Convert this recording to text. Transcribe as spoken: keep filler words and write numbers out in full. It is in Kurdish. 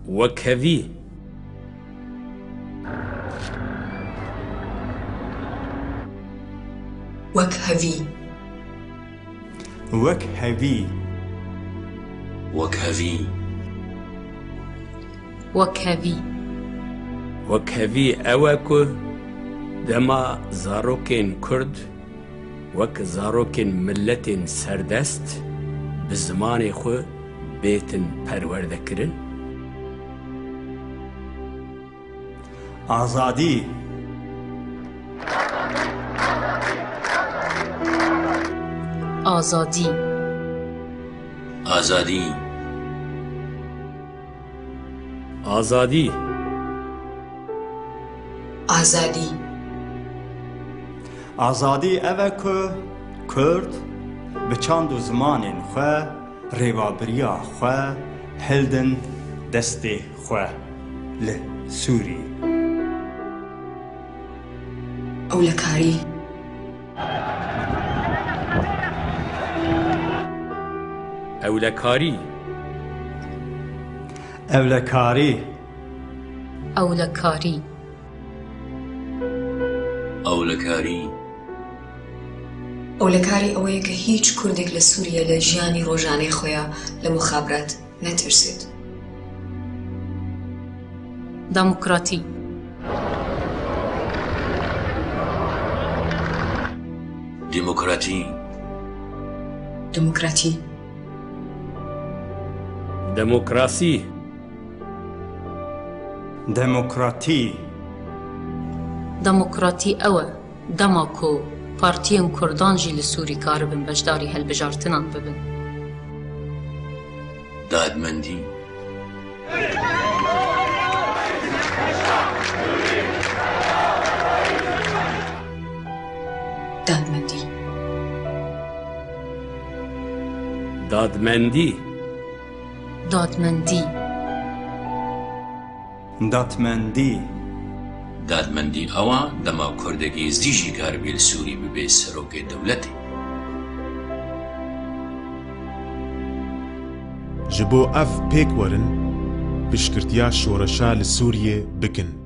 Wekhevî. Wekhevî. Wekhevî. Wekhevî. Wekhevî. Wekhevî ew e ku dema zarokên Kurd wek zarokên miletên serdest bi zimanê xwe bêtin perwerdekirin. Azadî. Azadî. Azadî. Azadî. Azadî. Azadî ev e ku Kurd bi çand û zimanên xwe rêvebiriya xwe hildin destê xwe li Sûrî. Ewlekarî. Ewlekarî. Ewlekarî. Ewlekarî. Ewlekarî. Ewlekarî ئەوەیە کە هیچ کوردێک لە سووریە لە ژیانی ڕۆژانەی خۆیان لە مخابرات نەترسێت. Demokratî. Demokratî. Demokratî. Demokrasî. Demokratî. Demokratî ew e dema ku partiyên kurdan jî li Sûrî karibin beşdarî hilbijartinan bibin. Dadmendî. Dadmendî. Dadmendî. Dadmendî. Dadmendî. Dadmendî ew e dema Kurdek Êzdî jî karibê li Sûrî bibe serokê dewletê. Ji bo ev pêk werin, piştgirtiya şoreşa li Sûriyê bikin.